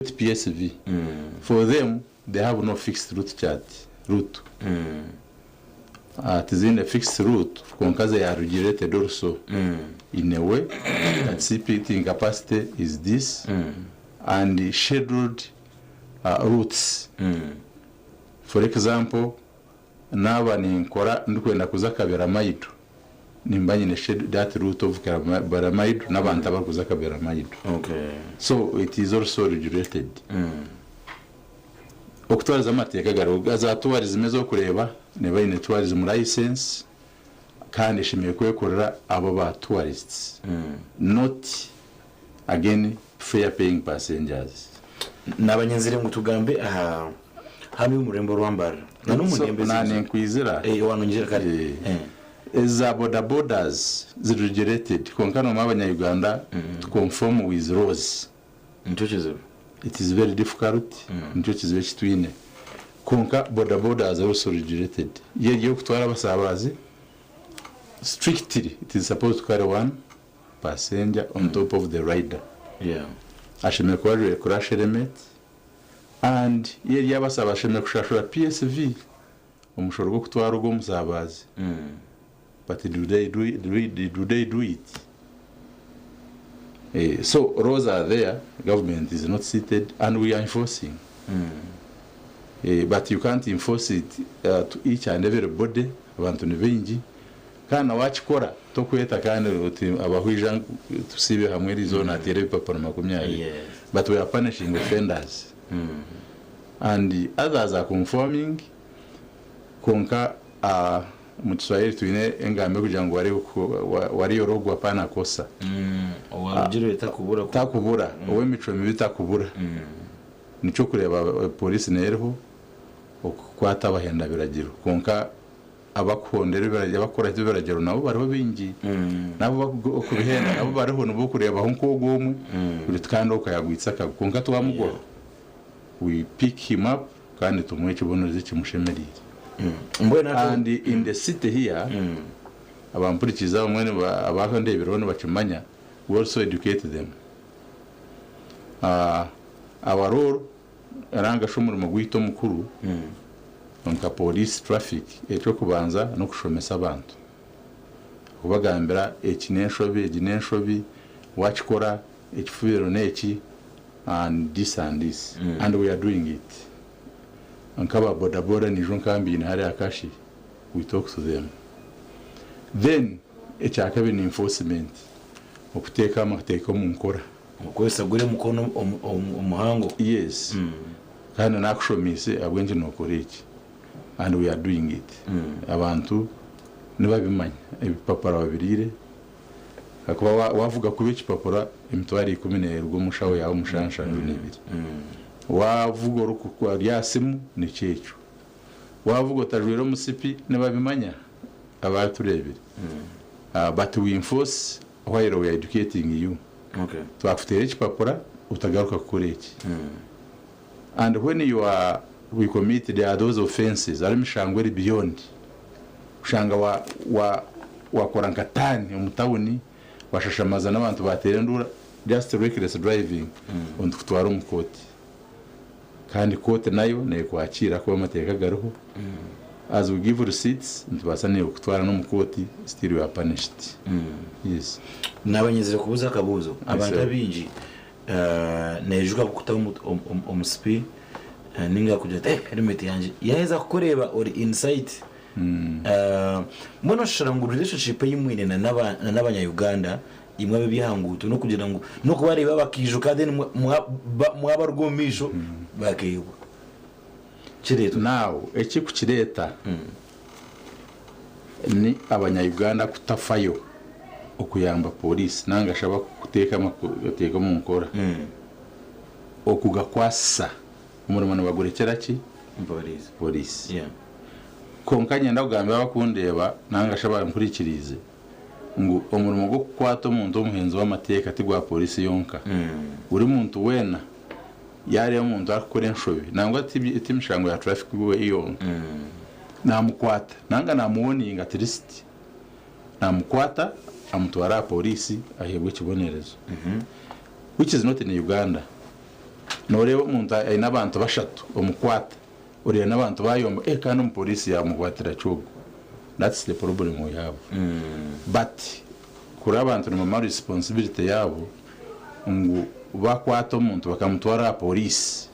PSV for them they have no fixed route chart route tiziine fixed route kwonka they are regulated also in a way that seating capacity is this and scheduled routes for example naaba ninkora ndikwenda kuza Kaberamaido nimba nyine that route of Kaberamaido n'abantu abarikuza Kaberamaido. So it is also regulated. Okutwariza amateeka gariho za tourism ez'okureeba neeba eine tourism license kandi eshemereire kwekorera abo ba tourists not again fare paying passengers. Naaba nyenzire ngu tugambe aha hanu omu rurembo rwa Mbarara na n'omu So ndembo ezindi. Naninkwizira. Eh, wanongyera kare. Eh. Eza boda bodas ziri regulated kwonka nomanya abanya Uganda to conform with laws. Nikyo kizibu. It is very difficult nikyo kizibu eki twine kwonka boda bodas are also regulated yo eri ey'okutwara abasaabazi strictly it is supposed to carry one passenger on top of the rider. Ashemereire kuba ajwaire crash helmet and yo eri ey'abasaabazi ashemereire kushashura PSV omushoro gw'okutwara ogwo omusaabazi but do they do it, do they do it? So laws are there, government is not seated and we are enforcing. But you can't enforce it to each and every body, abantu ni baingi kandi na wakikora tokweta kandi oti abahwija tusiibe hamwe eriizooba nateera ebipapura 20. But we are punishing offenders and others are conforming kwonka omu Kiswahili twine engambo erikugira ngu wariyorogwa hapana kosa. Owarugirwe takubura. Takubura, ow'emicwe mibi takubura. Nikyo orikureeba pooriisi neyo eriho okukwata abahenda biragiro kwonka abakuhondera ebiragiro abakukurata ebiragiro nabo bariho baingi. N'abu abarikubihenda nabo bariho nibo orikureebaho nk'ogwo omwe buri kandi okwo yagwitsa akagwe kwonka twamugwaho we pick him up kandi tumuha ekibonerezo ekimushemereire. Mbwenu hati And in the city here abampurikiize abamwe abakandeebireho nibakimanya we also educate them. Our role Nari shi omurimo gwaitu omukuru nka Police Traffic eky'okubanza n'okushomesa abantu. Okubagambira eki n'enshobi, egi n'enshobi, wakikora ekifubiro n'eki and this and this and we are doing it. Nk'aba boda boda niijo nkambiine hariya Kashi we talk to them. Then ekyakabiri ni enforcement, okuteeka amateeka omu nkora. Okukozesa guri omukono omuhango. Yes kandi nakushomiise ahabw'enki nokora eki and we are doing it abantu nibabimanya ebipapura babiriire ahakuba wavuga kubi ekipapura emitwaro ikumi neruga omushaho yaawe omu shaaha nshanju n'ebiri wavuga ori aha simu nikyo ekyo wavuga otajwaire omusipi nibabimanya abatureebire but we enforce while we are educating you. Twakuteera ekipapura otagaruka kukora eki. And when you are we commit there are those offences hariho emishango eri beyond kushanga wa wa wakora nka turn omu tawuni washashamaza n'abantu bateera enduura just reckless driving nitukutwara omu kooti. Kandi kooti nayo neekwakiira ahakuba amateeka gariho. As we give receipts nitubaasa naiwe kukutwara n'omu kooti still you are punished. Yes. Naaba nyenzire kubuuza akabuuzo. Abantu abaingi naijuka kukuta omusipi ninga kugira ati eh helmet yangye yaheza kukureeba ori in sight. Mbwenu oshushana ngu relationship ei mwine na n'abanya Uganda imwe ab'eby'aha nguuto n'okugira ngu n'okubareeba bakaijuka then mwabaruga omu maisho bakeebwa. Kireetwa ki? Now ekirikukireeta ni abanya Uganda kutafayo okuyamba police nangashi abakuteeka amateeka omunkora okugakwasisa omurimo nibagurekyera ki? Police. Kwonka niinyenda kugambira abakundeeba nanga shi abampurikiriize ngu omurimo gw'okukwata omuntu omuhenzi w'amateeka ti gwa pooriisi yonka. Buri muntu weena yaareeba omuntu arikukora enshobi nangwa ti mishango ya traffic yonka, naamukwata nanga naamuwoninga at least naamukwata amutware aha pooriisi aheebwe ekibonerezo which is not in Uganda. Noreeba omuntu aine abantu bashatu omukwata oreeba n'abantu bayomba eh kandi omupoliisi yamukwatira ki ogu? That's the problem we have. But kuri abantu nibamanya responsibility yaabo ngu bakwata omuntu bakamutwara aha poliisi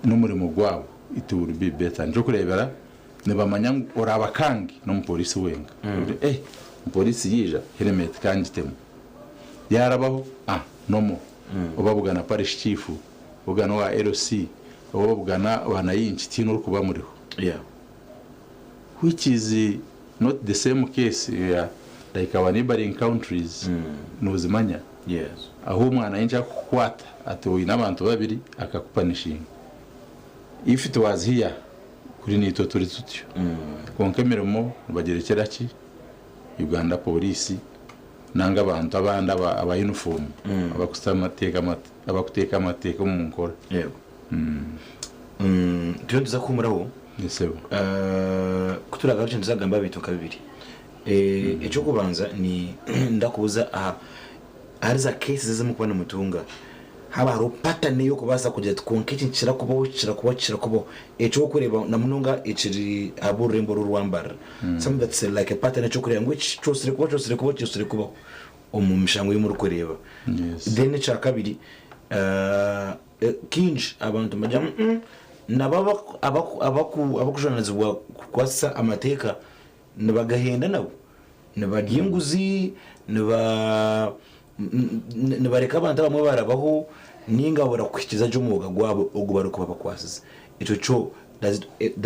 n'omurimo gwabo it will be better. Nikyo orikureebera nibamanya ngu orabakange n'omupoliisi wenka. Eh omupoliisi yaija helmet kangitemu. Yaarabaho ah normal. Oba abugana parish chief, obugana owa LC, oba obugana banayinki tihaine orikuba amuriho. Yeah. Which is not the same case ya like our neighboring countries nozimanya. Yes. Ahu omwana ayinki akukukwata ati oine abantu babiri akakupanishinga. If it was here kuri naitwe turi tutyo. Kwonka emirimo nibagirekyera ki? Uganda Police nanga abantu abandi aba uniform abakuta abakuteeka amateeka omu nkora. Yego. Turiyo nituza kuhumuraho. Yes sebo. Ku turagarukye nituza kugamba aha bintu nka bibiri. Eky'okubanza ni ndakubuza aha ahari za cases ezi murikuba nimutunga haaba hariho pattern ey'okubaasa kugira oti kwonka eki nikikira kubaho kikira kubaho kikira kubaho eky'okureeba na munonga ekiri ahabw'orurembo oru orwambarara something that's like a pattern eky'okureeba ngu eki kyosire kubaho kyosire kubaho kyosire kubaho omu mishango ei murikureeba. Yes. Then ekyakabiri Kaingi abantu nibagira ngu nabo abarikujunaanizibwa kukwasisa amateeka nibagahenda nabo. Nibarya enguzi, nibareka abantu abamwe barabaho nainga babura kuhikiiriza gye omwoga gwabo ogu barikuba bakwasize. Ekyo kyo does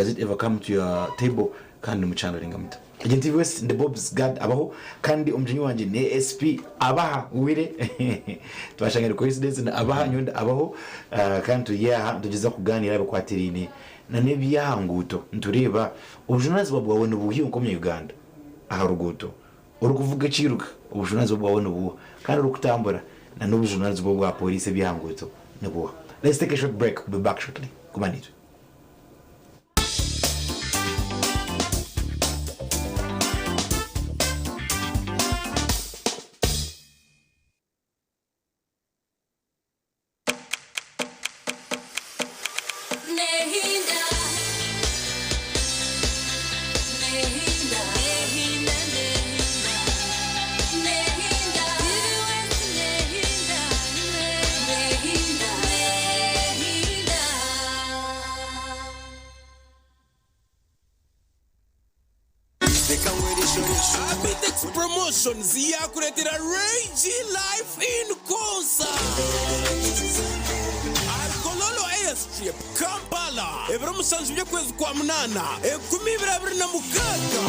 it ever come to your table kandi nimukyandaringa muta? Egyo ni TV West ndi Bobs Gad abaho kandi omugyenyi wangye ni ASP Abaha Wire twashanga eri coincidence ni Abaha nyowe ndi Abaho kandi turi aha nitugyeza kuganiira aha bikwatiraine na n'ebyaha nguuto nitureeba obujunanizibwa bwawe nibuuha iwe nk'omunya Uganda aha ruguuto orikuvuga ekiiruka obujunanizibwa bwawe nibuuha kandi orikutambura na n'obujunanizibwa bwa police ebyaha nguuto nibuuha Let's take a short break we'll be back shortly guma naitwe. Abitex Promotions yaakureetera Ray G Live in Concert ahari Kololo Airstrip, Kampala, ebiro mushanju by'okwezi kwa munaana, enkumi ibiri abiri na mukaaga.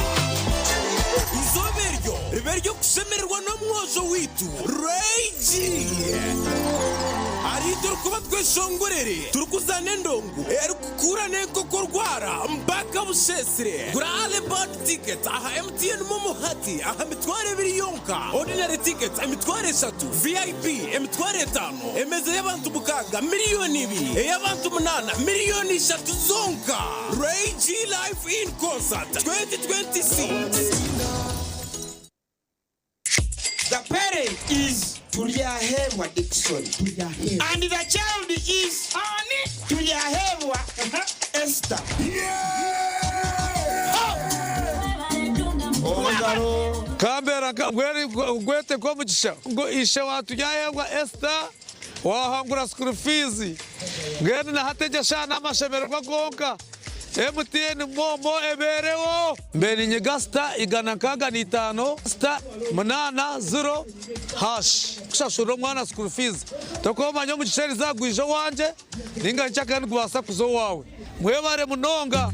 Eizooba eryo ribe ery'okushemererwa n'omwojo waitu Ray G. Ahariitwe orikuba tweshongorere turikuzaana endongo erikukuura n'enkoko rwara mpaka busheesire. Gura Early Bird tickets aha MTN MoMo hati aha mitwaro ebiri yonka. Ordinary tickets emitwaro eshatu, VIP emitwaro etaano, emeeza y'abantu mukaaga miriyoni ibiri, ey'abantu munaana miriyoni ishatu zonka. Ray G Live in Concert 2026. The parent is Turyaheebwa Dickson and the child is Turyaheebwa Esther. Kambeera mbwenu ngwete nk'omugisha ngu ishe wa Turyaheebwa Esther waahangura school fees mbwenu na hati egyo eshaaha n'amashemererwa gonka. MTN MoMo ebeereho. Mbe ninyiga sita 165 sita munaana ziro hashi kushashurira omwana school fees. Tokomanya omugisha eriza gwija owangye ninga nkyakare nigubaasa kuza owaawe. Mwebare munonga.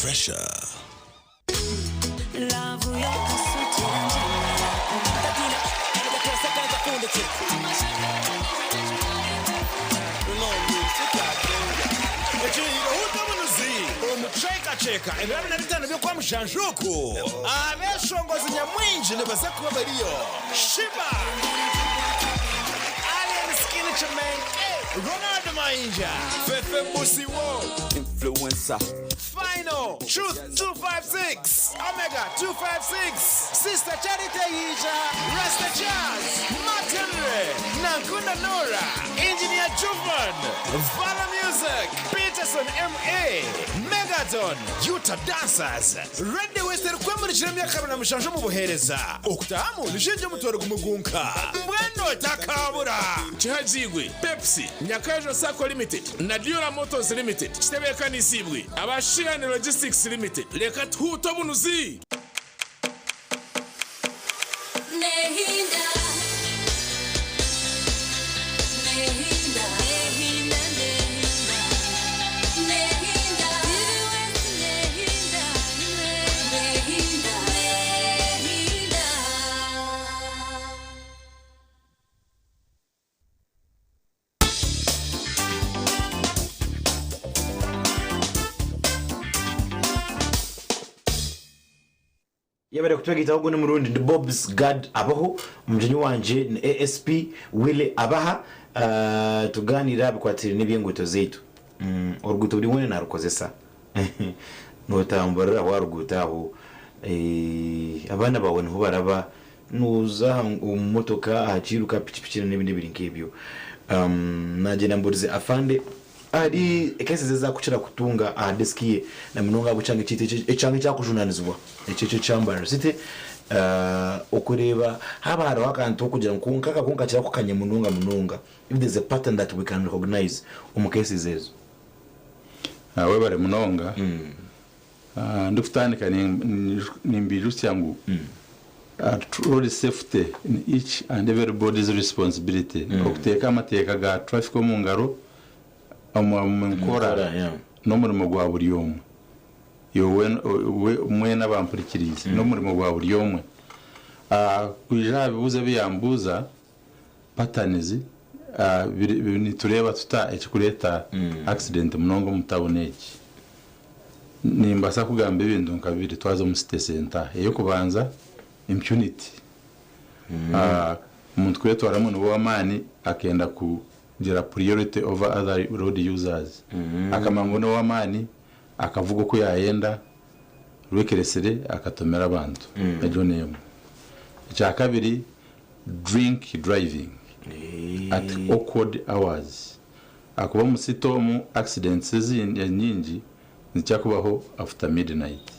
Fresher. Omucwekacweka ebiro abiri na bitaano by'Okwamushanju oku, abeeshongozi nyamwingi nibaza kuba bariyo, Sheebah, Alien Skin Kimenke, Ronald Mayinja, Fefe Busiwo, Influencer. Final, Truth 256, Omega 256, Sister Charity Ayiija, Rasta Jazz, Martin Ray, Nankunda Norah, Engineer Juvan, Vala Music, Peterson MA, Megaton, Utah Dancers, Radio West erikwemurikira emyaka 27 omu buheereza. Okutahamu nishinja omutwaro gumwe gwonka. Mbwenu otakaabura! Kihagiibwe Pepsi, Nyakajo Sacco Limited na Dura Motors Limited kitebeekanisiibwe aba Sheehan Logistics Limited. Reka tuhuute obunuzi! Yebare kutwegitaho ogu n'omurundi ndi Bobs Gad Abaho omugyenyi wangye ni ASP Willy Abaha uh, tuganire aha bikwatiraine n'eby'enguuto zaitu mm, oruguuto buri weena narukozesa notamburira aho aha ruguuto aho eh, abaana baawe niho baraba Nooza omu motoka, aha kiiruka, pikipiki n'ebindi ebiri nk'ebyo. Naagyenda mbuurize afande ahari cases ezi arikukira kutunga aha desk ye na munonga ahabw'ekyanga kyaitu eki ekyanga ekyarikujunanizibwa eki ekya Mbarara City okureeba haaba hariho akantu k'okugira ngu kwonka aka ko nikakira kukanya munonga munonga if there is a pattern that we can recognize omu cases ezo. Webare munonga. Ndikutandika nimbaijutsya ngu road safety ni each and every body's responsibility. Okuteeka amateeka ga traffic omu ngaro, omu nkora n'omurimo gwa buri omwe. Iwe mwena abampurikiriize n'omurimo gwa buri omwe. Kwija aha bibuuzo ebi yambuuza, patterns, nitureeba tuta ekirikureeta accident munonga omu tawuni egi. Nimbaasa kugamba ebintu nka bibiri twaza omu city centre. Ey'okubanza, impunity. Omuntu kwetwara ngu niwe w'amaani akenda kugira priority over other road users. Akamanya ngu niwe w'amaani akavuga oku yaayenda rwekeresire akatomera abantu. Egyo n'emwe. Ekyakabiri, drink driving at awkward hours. Ahakuba omu city omu accidents enyingi nizikira kubaho after midnight.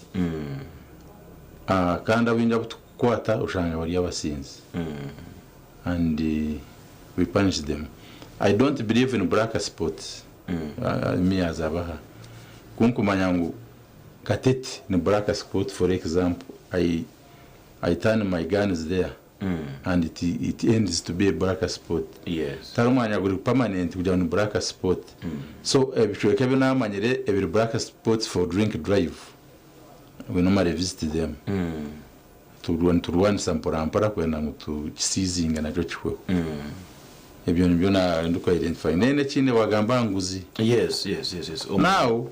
Kandi abaingi abu turikukwata oshanga bari abasinzi and we punish them. I don't believe in black spots me as Abaha. Ku nkumanya ngu Katete ni black spot for example I I turn my guns there and it it ends to be a black spot. Yes. Tihariho omwanya guri permanent kugira ngu ni black spot. So ebicweka ebi naamanyire ebiri black spots for drink drive we normally visit them. Turwa niturwanisa mpora mpora kwenda ngu tukisiizinge nakyo kihweho. Ebyo nibyo na ndiku identify. Then ekindi wagamba aha nguzi. Yes, yes, yes, yes. Now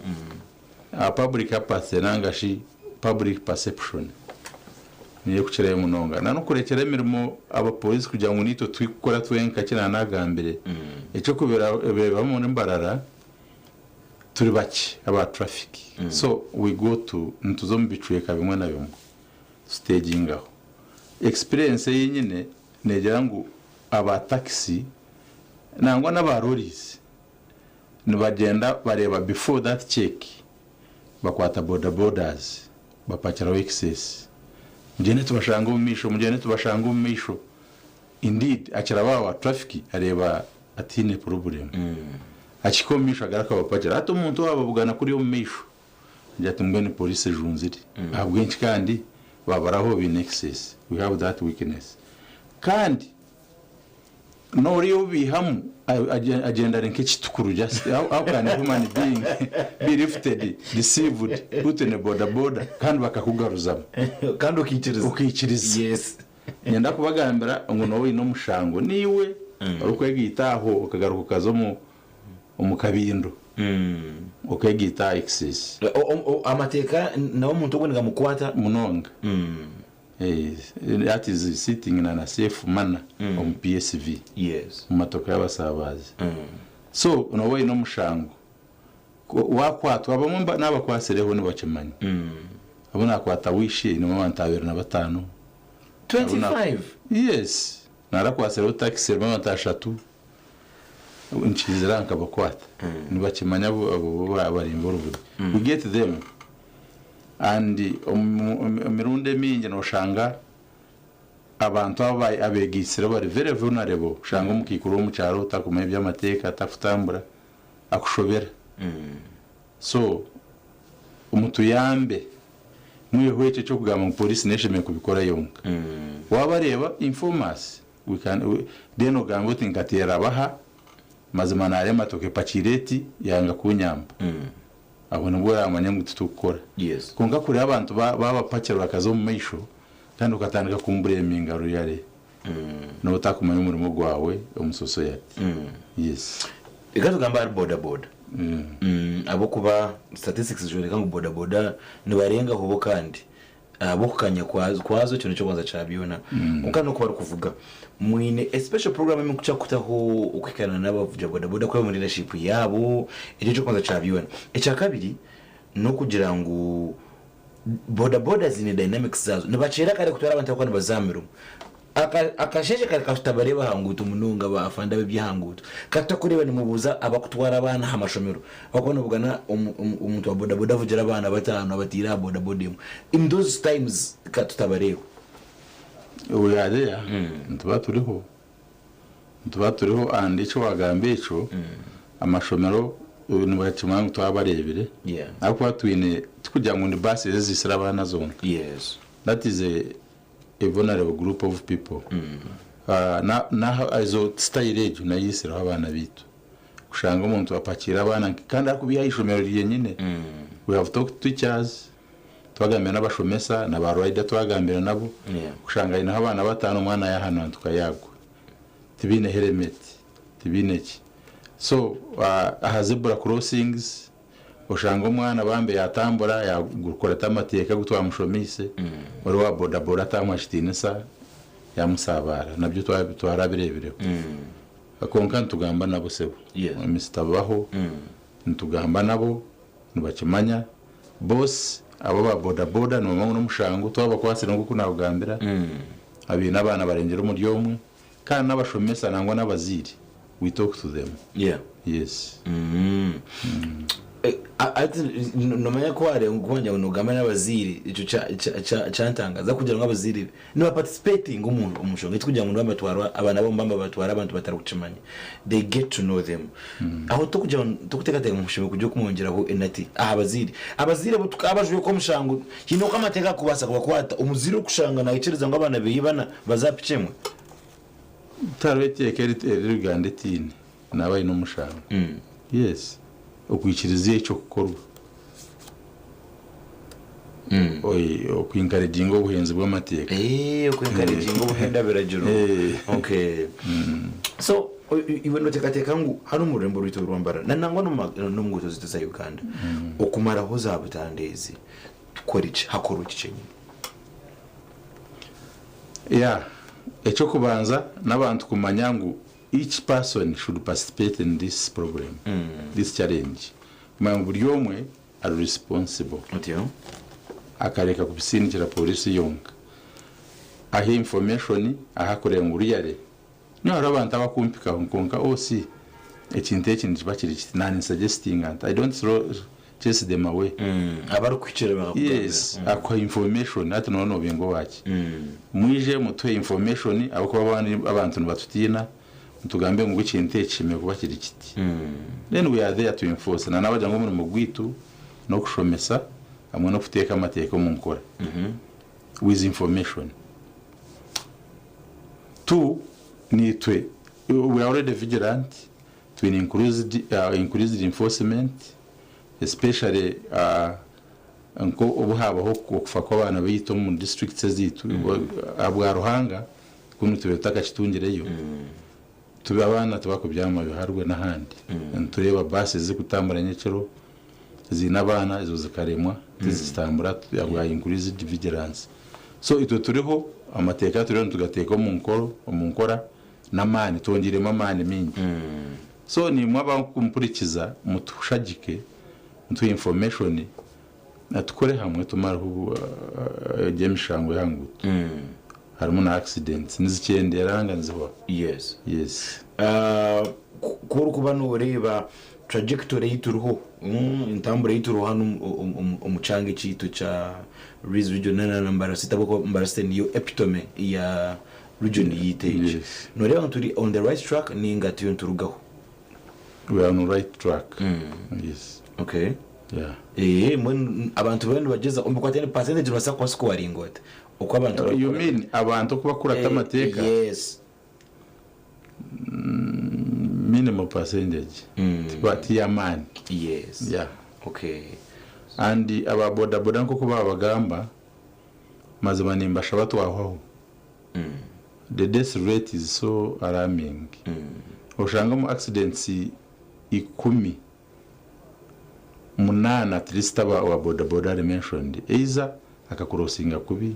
Public apathy nanga shi public perception niyo erikukirayo munonga. Na n'okurekyera emirimo abapoliisi kugira ngu naitwe twikukora twenka eki naanagambire, eky'okureeba omuri Mbarara turi bakye aba traffic so we go to nituza omu bicweka bimwe na bimwe tustegingaho. Experience ei nyine neegira ngu aba taxi nangwa n'aba lorries Nibagyenda bareeba before that check bakwata boda bodas bapakiraho excess mugyende tubashange omu maisho mugyende tubashange omu maisho indeed akiraba owa traffic areeba atiine problem akihika omu maisho agaruka abapakira hati omuntu owababugana kuriya omu maisho agira ati mbwenu police ejunzire ahabw'enki kandi babaraho baine excess we have that weakness kandi. N'oriya ou baihamu agyenda ari nk'ekitukuru just how, how can a human being be lifted, deceived, put in a boda boda kandi bakakugaruzamu kandi okaikiriza okaikiriza. Yes. Niinyenda kubagambira ngu nooba oine omushango naiwe orikwegaita aho okagaruka okaza omu omu kabindo okegaita aha excess. Amateeka nawe omuntu ogwo nigamukwata? Munonga. That is sitting in an safe manner omu PSV omu matoka y'abasabaazi. So nooba oine omushango. Wakwatwa abamwe nabakwatsireho nibakimanya. Abu nakwata wishi einemu abantu 25. 25? Yes. Narakwatsireho takisi erimu abantu ashatu. Nkiizire aha nkabakwata. Nibakimanya abo abo abari involved. We get them and emirundi emingi noshanga abantu abo abegaitsire bari very vulnerable. Oshanga omukaikuru w'omu kyaro otakumanya eby'amateeka, atakutambura, akushobera. So mutuyambe mwiheho ekyo eky'okugamba ngu poliisi n'eshemereire kubikora yonka. Wabareeba inform us. We can, we, then ogambe oti nkateera abaha, mazima naarema emotoka epakiire eti, yanga kunyamba. Aho nibwo oraamanye ngu titurikukora. Yes. Kwonka kuriho abantu ba, baabapakira bakaza omu maisho, kandi okatandika kumbureeminga ruyare, nooba otakumanya omurimo gwawe omu society. Yes. Reka tugambe ahari boda boda. Ahabw'okuba statistics nizyoreka ngu boda boda nibarengaho bo kandi. Ahabw'okukanya kwazo ekyo n'eky'okubanza kya byona. Kwonka n'oku barikuvuga. Mwine a special program ei murikukira kutaho okuhikaana n'abavugi ba bodaboda kuraba omu leadership yaabo? Ekyo n'eky'okubanza kya byona. Ekyakabiri n'okugira ngu bodaboda ziine dynamics zaazo. Nibakyera kare kutwara abantu abarikuba nibaza aha mirimo. Akasheeshe kare katutabareeba aha nguuto munonga ba afande ab'eby'aha nguuto. Katutakureeba nimubuuza abakutwara abaana aha mashomero ahakuba nobugana omuntu wa bodaboda avugire abaana bataano abataire aha bodaboda emwe. In those times katutabareeba. We are there, nituba turiho, nituba turiho and eki wagamba ekyo, amashomero nibakimanya ngu twabareebire ahabw'okuba twine, tikugira ngu ni baasi ezi eziitsire abaana zonka. That is a a vulnerable group of people Naha ezo style egyo nayo eisireho abaana baitu kushanga omuntu apakiire abaana kandi arikubiiha aha ishomero ryenyine we have talked to teachers twagambira n'abashomesa na ba rider twagambira nabo kushanga aineho abaana bataano omwana yahanantuka yaagwa tibaine helmet tibaine ki so aha zebra crossings Oshanga omwana bambi yatambura yakurata amateeka agu twamushomeise, ori owa bodaboda ataamuha kitiinisa yamusabaara nabyo twarabireebireho. Kwonka nitugamba nabo sebo, Mister Baho, nitugamba nabo nibakimanya, boss abo aba bodaboda nibamanya ngu n'omushango twabakwatsire nk'oku naakugambira, abaine abaana barengire omuri omwe kandi n'abashomesa nangwa n'abazaire we talk to them. Yes. Hati nomanya ku wagira ngu nogamba n'abazaire ekyo kyantangaza kugira ngu abazaire niba participatinga omu nshonga egi tikugira ngu nibabatwara abaana baabo nibabatwara abantu batarikukimanya they get to know them aho tokugira ngu tokuteekateeka ngu oshemereire kugira okumwongyeraho enati aha bazaire abazaire bo tukabajweka omushango haine oku amateeka garikubaasa kubakwata omuzaire orikushanga naikiriza ngu abaana beye bana baze aha piki emwe. Tihariho eiteeka eri Uganda etaine naaba aine omushango. Yes, okwikiriza ekyo kukorwa. Oku encouraginga obuhenzi bw'amateeka. Oku encouraginga obuhenda biragiro. Okay. So iwe noteekateeka ngu hanu omu rurembo rwaitu orwa Mbarara na nangwa n'omu nguuto zaitu eza Uganda okumaraho za butandu ezi tukore ki? Hakorwe ki kyenyini? Yeah, eky'okubanza n'abantu kumanya ngu each person should participate in this problem, this challenge. Kumanya ngu buri omwe ari responsible. Otyo. Akareka kubisindikira polisi yonka. Ahe information, ahu akureba ngu really nyowe hariho abantu abakumpikaho kwonka OC ekintu eki nikiba kiri kiti naanye nsuggestinga nti I don't throw chase them away. Abarikuhikirira bakakugambira. Yes, akuha information hati nooba noobinga owaaki. Mwije mutuhe information ahabw'okuba abandi abantu nibatutiina mutugambe ngu ekintu eki kishemereire kuba kiri kiti. Then we are there to enforce na naabagira ngu omurimo gwaitu n'okushomesa hamwe n'okuteeka amateeka omu nkora with information. Two, naitwe. We are already vigilant, twine increased, increased enforcement especially nko obu habaho okufa kw'abaana baitu omu districts ezaitu ahabwa Ruhanga kunu tube tutakakitungireyo tube abaana tibakubyama biharwe n'ahandi nitureeba baasi ezirikutambura nyekiro ziine abaana ezo zikaremwa tizikitambura ahabwa increased vigilance so itwe turiho amateeka turiho nitugateeka omu nkoro omu nkora n'amaani twongiiremu amaani maingi so naimwe abarikumpurikiza mutushagike mutuhe information tukore hamwe tumareho egi emishango y'aha nguuto harimu na accidents nizikyendeera nga nizihwaho. Yes. Yes. Ku orikuba nooreeba trajectory ei turiho, entambura ei turiho hanu omu kyanga ekyaitu ekya Rwizi Region na Mbarara City ahabw'okuba Mbarara City niyo epitome ya region yaitu egi. Nooreeba ngu turi on the right track nainga turiyo niturugaho? We are on right track. Yes. Okay. Yeah. Eeh mbwenu abantu bariyo nibagyezaho omu bikwataine percentage nobaasa kuba scoringa ota? Oku abantu You barikukora. mean abantu oku bakukurata amateeka? Yes. Minimal percentage. Tiba ti y'amaani. Yes. Yeah. Okay. And aba boda boda nk'oku babagamba, mazima nimbashaba twahwaho. The death rate is so alarming. Oshanga omu accidents ikumi, munaana at least aba owa boda boda ari mentioned. Either akakurosinga kubi,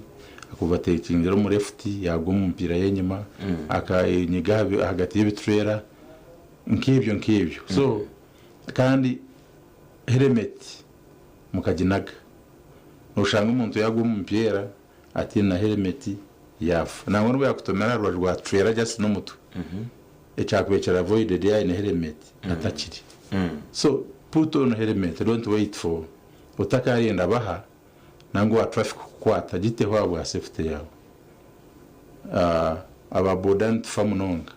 akuvatekingira omu left yagwa omu mipiira y'enyima, akanyiga ahagati y'ebiturera, nk'ebyo nk'ebyo. So kandi helmet mukaginaga. Noshanga omuntu yagwa omu mupiira ataine na helmet yaafa. Nangwa n'obu yaakutomera aha rubaju rwa trailer just n'omutwe, ekyakubaire kiri avoided yaaba aine helmet atakiri. So put on helmet, don't wait for otakaarenda baha nangwa owa traffic kukukwata, giteho ahabwa safety yaawe. Aba boda nitufa munonga.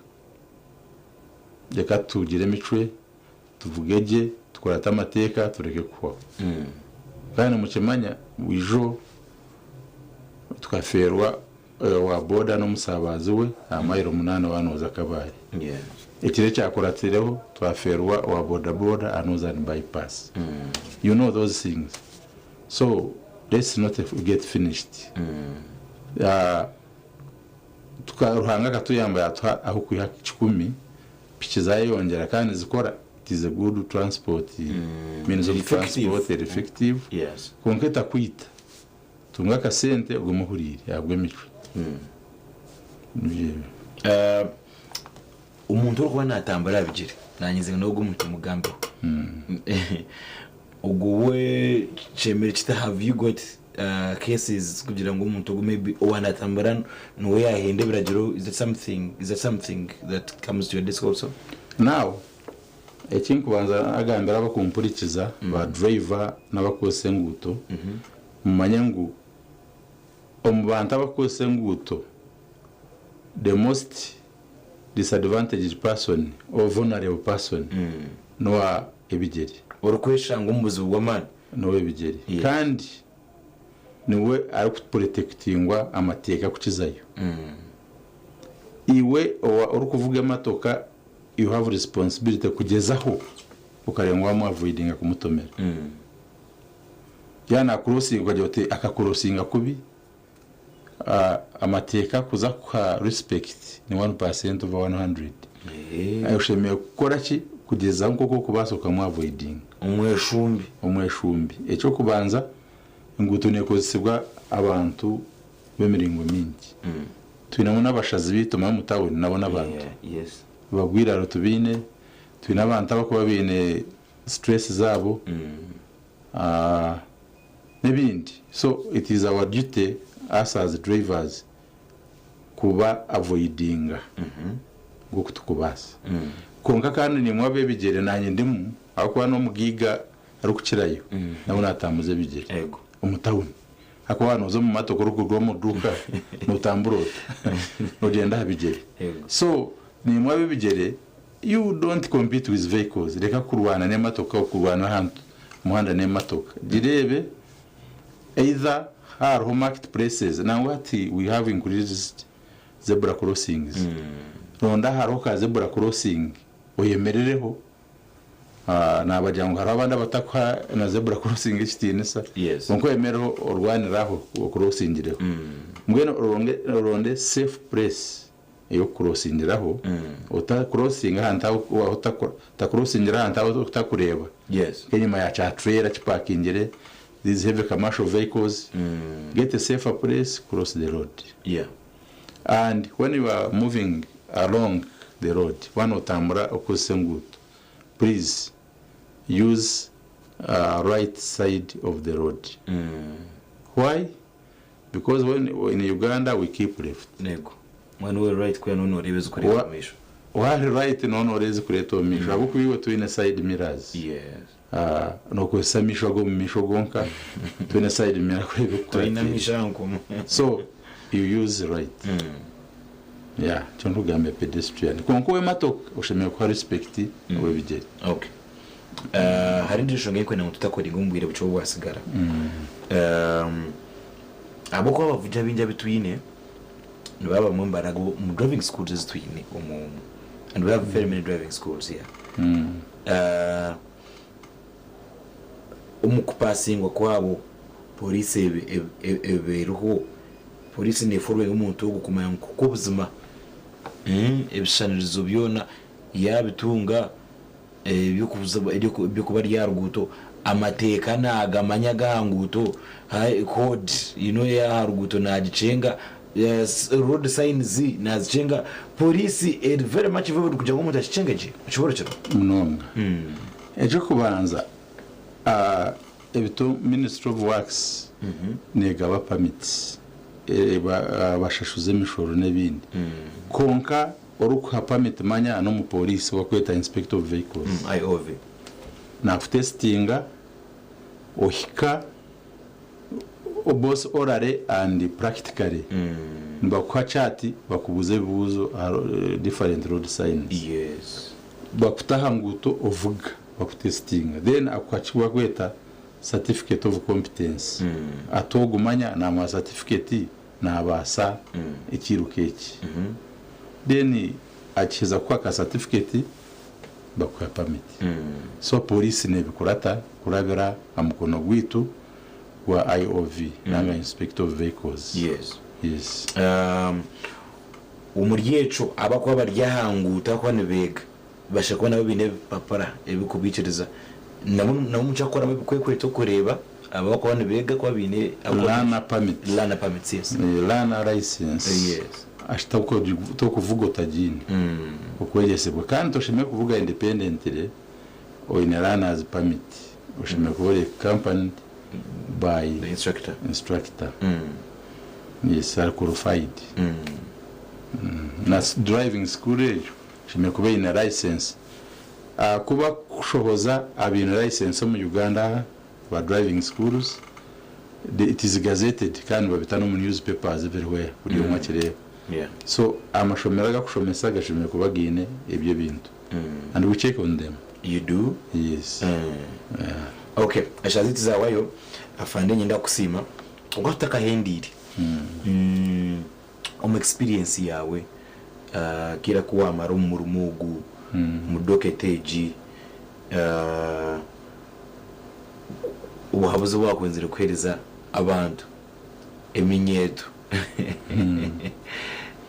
Reka tugire emicwe, tuvuge gye, tukurate amateeka, tureke kuhwaho. Kandi nimukimanya buriijo tukafeerwa owa boda n'omusaabazi we aha mayiro munaana waaba nooza Kabale. Ekiro ekyakuratireho twafeerwa owa bodaboda aha Northern Bypass. You know those things. So let's not get finished. Ruhanga akatuyamba yatuha ah'okwiha kikumi, piki zayeyongyera kandi nizikora, it is a good transport, means of transport eri effective, kwonka etakwita. Tunga akasente ogume ohuriire ahabw'emicwe. Nibyo ebyo. Omuntu orikuba natambura aha bigyere, nanye nze n'ogwo omuntu mugambeho. Ogwo we kyemire kita have you got cases kugira ngu omuntu ogu maybe owa natambura niwe yahenda ebiragiro is that something is that something that comes to your desk also? Now ekinkubanza nagambira abakumpurikiza ba driver n'abakukozesa enguuto mumanye ngu omu bantu abakukozesa enguuto the most disadvantaged person or vulnerable person n'owa ebigyere. Orikweshanga omu buzibu bw'amaani. N'ow'ebigyere kandi niwe arikupurotekitingwa amateeka kukizayo. Iwe owa orikuvuga emotoka you have responsibility kugyezaho okareba ngu wamu avoidinga kumutomera. Yaaba nakurosinga okagira oti akakurosinga kubi, amateeka kuza kukuha respect ni 1% over 100. Oshemereire kukora ki? Kugyezaho nk'oku orikubaasa okamu avoidinga. Omweshumbi. Omweshumbi. Eky'okubanza, enguuto neekozesibwa abantu b'emiringo mingi. Twinemu n'abashazi baitu omuri omu tawuni nabo n'abantu. Abagwa eiraro tubaine, twine abantu abarikuba baine stress zaabo n'ebindi. So it is our duty us as drivers kuba avoidinga nk'oku turikubaasa. Kwonka kandi naimwe ab'ebigyere naanye ndimu ahabw'okuba n'omugaiga arikukirayo nawe naatambuza ebigyere omu tawuni. Ahakuba waaba nooza omu matoka orikuruga omu duuka nootambura ota? Noogyenda aha bigyere. So naimwe ab'ebigyere you don't compete with vehicles, reka kurwana n'ematoka kurwana aha muhanda n'ematoka. Gireebe either hariho marked places nangwa hati we have increased zebra crossings. Ronda ahariho ka zebra crossing oyemerereho. Nabagira ngu hariho abandi abatakuha na zebra crossing ekitiinisa. Yes. Kwonka oyemerereho orwanire aho ocrossingireho. Mbwenu oronge oronde safe place ey'okucrossingiraho, otacrossinga ahantu ahu ahu otacrossingira ahantu ahu otakureeba. Yes. Nk'enyima ya kya trailer kipakingire, these heavy commercial vehicles, get a safer place, cross the road. Yeah. And when you are moving along the road, waaba nootambura okozesa enguuto, please use right side of the road. Why? Because when in Uganda we keep left. Nego. Mwana we right kuya none orebe ezikureeta omu maisho. Wari right none oreeba ezikureeta omu maisho ahabw'okuba iwe twine side mirrors. Yes. Nokozesa amaisho ag'omu maisho gonka twine side mirror kureeba Twine ebikukuratiire. amaisho aha nkumu. So you use right. Yeah, nikyo ndikugambira pedestrian. Kwonka ow'ematoka oshemereire kuha respect ow'ebigyere. Okay. Hariho endiijo nshonga ei ndikwenda ngu tutakoringa omu bwire bukye obwasigara. Um, ahabw'okuba abavugi abaingi abu twine nibaba bamwe nibaraga omu driving schools ezi twine omu and we have very many driving schools here. Omu kupasingwa kwabo poriisi eba eriho, poriisi neeforowinga omuntu ogwo kumanya ngu koko buzima ebishushanizo byona yaabitunga eby'okuba ari aha ruguuto, amateeka naagamanya ag'aha nguuto, code ey'aha ruguuto naagikyenga, road signs naazikyenga, poriisi eri very much involved kugira ngu omuntu akikyenge gye okiborokirwe. Munonga. Eky'okubanza, ebitu Ministry of Works neegaba permits, bashashuza emishoro n'ebindi. Kwonka orikuha permit manya n'omupoliisi ou barikweta Inspector of Vehicles. IOV. Naakutesitinga ohika both orally and practically. Nibakuha chart bakubuuza ebibuuzo aha different road signs. Yes. Bakuta aha nguuto ovuga bakutesitinga then akuha eki barikweta certificate of competence. Ati ogu manya naamuha certificate naabaasa ekiiruka eki. Then akiheza kukuha ka certificate bakuha permit. So police nebikurata kurabira aha mukono gwaitu gwa IOV nanga Inspector of Vehicles. Yes. Yes. Omuri ekyo abarikuba bari aha nguuto ahakuba nibeega basha kuba nabo baine ebipapura ebirikubaikiriza nabo nabo mukyakukoramu ebikwekweto kureeba abarikuba nibeega kuba baine Learner permit. Learner permits, yes. Learner license. Yes. Ashi tokuvuga otagiine okwegyesibwa kandi toshemereire kuvuga independently oine learner's permit oshemereire kuba ori accompanied by The instructor. instructor. Yes, ari qualified. Na driving school egyo oshemereire kuba eine license. Ahakuba kushohoza abaine license omu Uganda ba driving schools, it is gazetted kandi nibabita n'omu newspapers everywhere buri omwe akireeba. So amashomero agakushomesa gashemereire kuba gaine ebyo ebintu and we check on them. You do? Yes. Okay, eshaaha zaitu zaahwayo, afande niinyenda kukusiima kwonka tutakahendeire. Omu experience yaawe akaire aku waamara omu murimo ogu, omu docket egi, obuhabuzi obu waakwenzire kuheereza abantu eminyeeto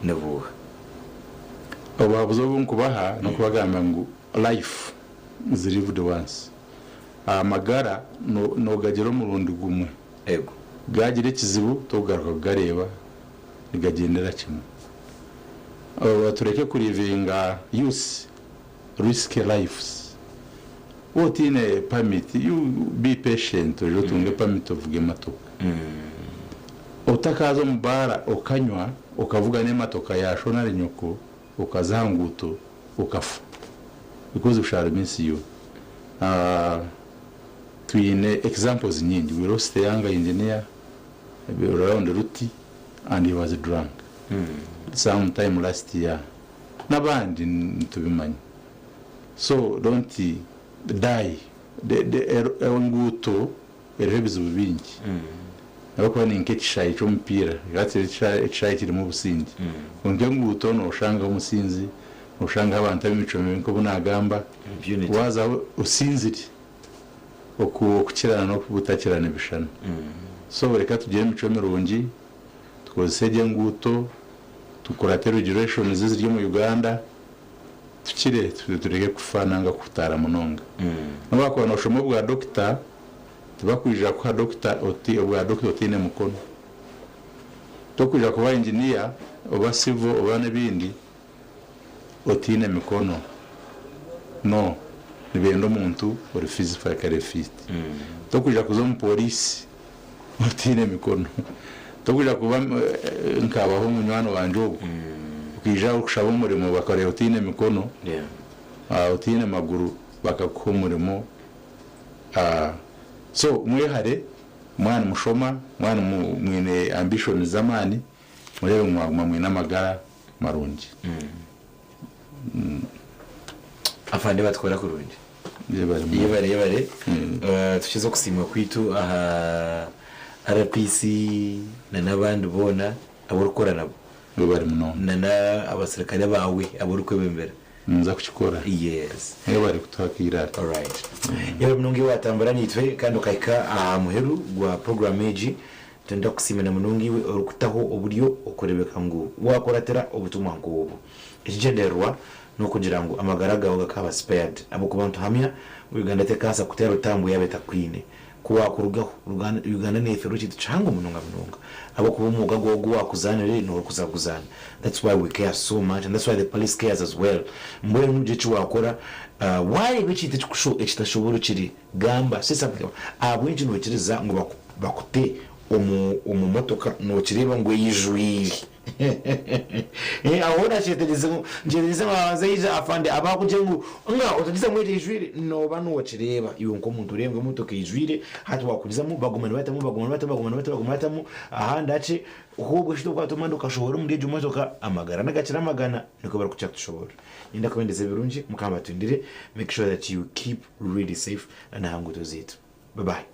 ni buuha? Obuhabuzi obu nkubaha n'okubagambira ngu life is lived once. Amagara nogagira omurundi gumwe. Ego. Gagira ekizibu tokugaruka kugareeba nigagyendera kimwe. Tureke kurivinga youth risky lives. Waaba otaine permit, you be patient oije otunge permit ovuge emotoka. Otakaaza omu baara okanywa okavuga n'emotoka ya sho nari nyoko okaza aha nguuto okafa because we shall miss you. Twine examples nyingi. We lost a young engineer around Ruti and he was drunk some time last year. N'abandi nitubimanya. So don't die. Enguuto eriho ebizibu bingi. Ahabw'okuba ni nk'ekishaayi ky'omupiira, hati ekishaayi kirimu obusingye. Kwonka enguuto nooshangaho omusinzi, nooshangaho abantu ab'emicwe mibi nk'obu naagamba, waazaho osinzire, okukirana n'obutakirana nibishushana. So reka tugire emicwe mirungi, tukozese gye enguuto, tukurate regulations eziri omu Uganda, tukire tureke kufa nanga kuhutaara munonga. N'obu waakuba nooshoma obwa dokita, Tibakwija kuha dokita oti obwa dokita otaine mukono. Tokwija kuba engineer oba civil oba nebindi otaine mikono. No. Nibenda omuntu ori physically fit. Tokwija kuza omu police otaine mikono. Tokwija kuba nkabaho munywani wangye ogwo okaija kushaba omurimo bakareba otaine mikono, otaine maguru bakakuha omurimo. So mwehare mwaba nimushoma, mwaba mwine ambitions z'amaani, mureebe ngu mwaguma mwine amagara marungi. Afande batukora kurungi. Yebare munonga. Yebare yebare. Tukize okusiimwa kwaitu aha RPC na n'abandi boona abu orikukora nabo. Webare munonga. Na n'abasirikare baawe abu orikwebembera. Ninza kukikora. Yes. Webare kutuha akaire aka. Alright. Yebare munonga iwe watambura naitwe kandi okahika aha muheru gwa program egi. Nitwenda kukusiima na munonga iwe orikutaho oburyo okurebeka ngu wakuratira obutumwa nk'obu. Ekigyendererwa n'okugira ngu amagara gaawe gakaaba spared ahabw'okuba nituhamya ngu Uganda tekaasa kuteera rutambwe yaaba etakwine. Ku waakurugaho, Uganda neefeerwa ekintu kihango munonga munonga ahabw'okuba omwoga gwawe ogu waakuzaanire niiwe orikuza kuguzaana. That's why we care so much and that's why the police cares as well. Mbwenu gira eki waakora, waareeba ekintu ekitashoboorokire, gamba, say something about ahabw'enki noikiriza ngu bakute omu motoka nookireeba ngu eijwire. Aho hoona kyetegyereze ngu nkyetegyereze ngu abanza yaija afande aba akugira ngu nga otagizamu egi eijwire nooba nookireeba iwe nk'omuntu oreeba ngu emotoka eijwire hati wakugizamu baguma nibatamu baguma nibatamu baguma nibatamu baguma nibatamu ahandi hakye hobwe shi tokwata omwenda okashohora omuri egyo motoka amagara nigakira amagana nikwo barikukira kutushoboorora. Niinyenda kubendeza ebirungi mukama abatwindire make sure that you keep really safe na n'aha nguuto zaitu. Bye bye.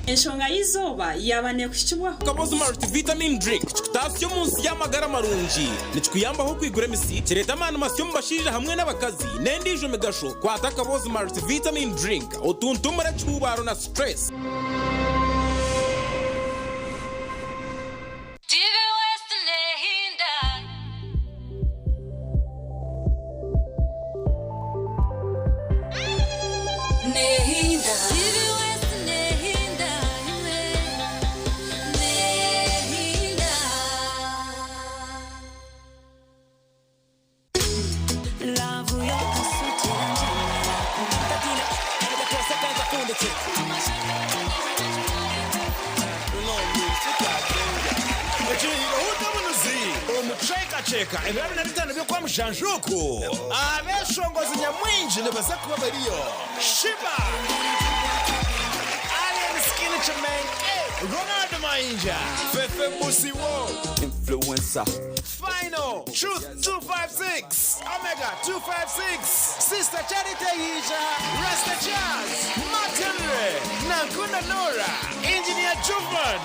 Enshonga y'eizooba yaaba neekuhikibwaho. Kabozi Multivitamin Drink kikutaasya omu nsi y'amagara marungi. Nikikuyambaho okwigura emisi, kireeta amaani masya omu bashaija hamwe n'abakazi, n'endiijo migasho. Kwata Kabozi Multivitamin Drink otuntumure ekihuubaaro na stress. TV West nehinda. Nehinda. TV West nehinda imwe. Nehinda. Ekirahiro Huuta Obunuzi omu kucwekacweka ebiro abiri na bitaano by'Okwamushanju oku, abeshongozi nyamwingi nibaza kuba bariyo, Sheebah, Alien Skin Kimenke, Ronald Mayinja, Fefe Busiwo, Influencer. Final, Truth 256, Omega 256, Sister Charity Haija, Rasta Jazz, Martin Ray, Nankunda Nora, Engineer Juvan,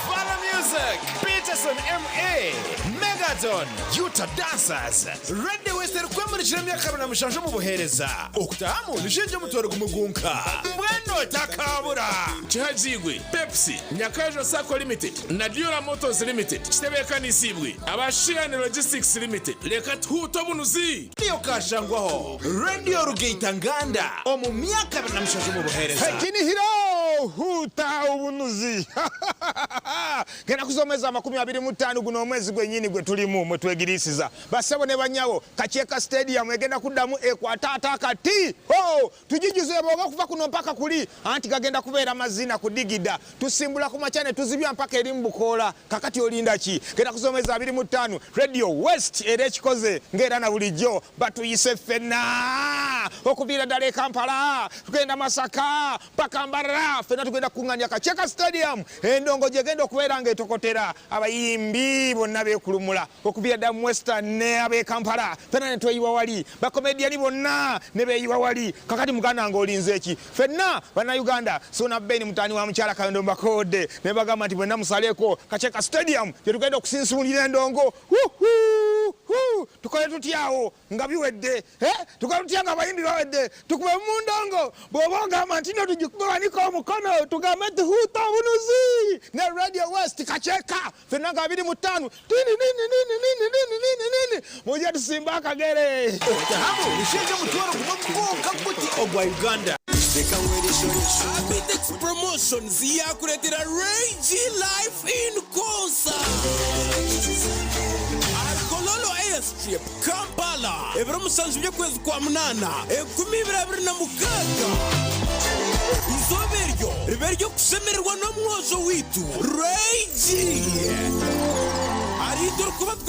Vala Music, Peterson MA, Megaton, Utah Dancers, Radio West erikwemurikira emyaka 27 omu buheereza, okutahamu nishinja omutwaro gumwe gwonka. Mbwenu otakaabura! Kihagiirwe Pepsi, Nyakajo Sacco Limited na Dura Motors Limited kitebeekanisiibwe aba Sheehan Logistics Limited. Reka tuhuute obunuzi! Radio kashangwaho Radio Rugaita Nganda omu myaka 27 omu buheereza. Ekinihira Huuta obunuzi! Ngenda kuza omwezi wa 25 guno omwezi gwenyini gwe tulimu mwe twegiriisiza. Bassebo ne bannyabo, Kakyeka Stadium egenda kuddamu ekwate ate akati! Hoo! Tugijuze ebooga okuva kuno mpaka kuli, anti gagenda kubeera mazina kudigida. Tusimbula ku makya ne tuzibya mpaka eri mu bukoola. Kakati olinda ki? Genda kuza omwezi 25, Radio West era ekikoze ng'era na bulijjo batuyise ffenna okuviira ddala e Kampala, tugenda Masaka mpaka Mbarara, ffenna tugenda kukung'aanira Kakyeka Stadium. Endongo. Endongo gyegenda okubeera nga etokotera abayimbi bonna beekulumula okuviira ddala mu Western ne ab'e Kampala ffenna ne tweyiwa wali, bakomediyani bonna ne beeyiwa wali. Kakati muganda wange olinze ki? Ffenna Bannayuganda, Ssuuna Ben mutaani wa mukyala Kayondo mbakoowodde ne mbagamba nti mwenna musaleeko Kakyeka Stadium gye tugenda okusinsuulira endongo. Huhuu! Huu! Tukole tutya awo nga biwedde? Eh? Tukole tutya nga abayimbi bawedde? Tukube mu ndongo. Bw'oba ogamba nti no tugikube wanika omukono tugambe nti huuta obunuzi ne Radio West Kakyeka ffenna nga 25 nini nini nini nini nini nini nini mujje tusimbe akagere. Otahamu nishenje omutwaro gumwe gwonka guti ogwa Uganda. Abitex Promotions yakureetera Ray G Life in Concert ahari Kololo Airstrip, Kampala, ebiro 7 by'okwezi kwa munaana, 2026. Eizooba eryo ribe ery'okushemererwa n'omwojo waitu Ray G. Ariitwe orikuba tweshongora.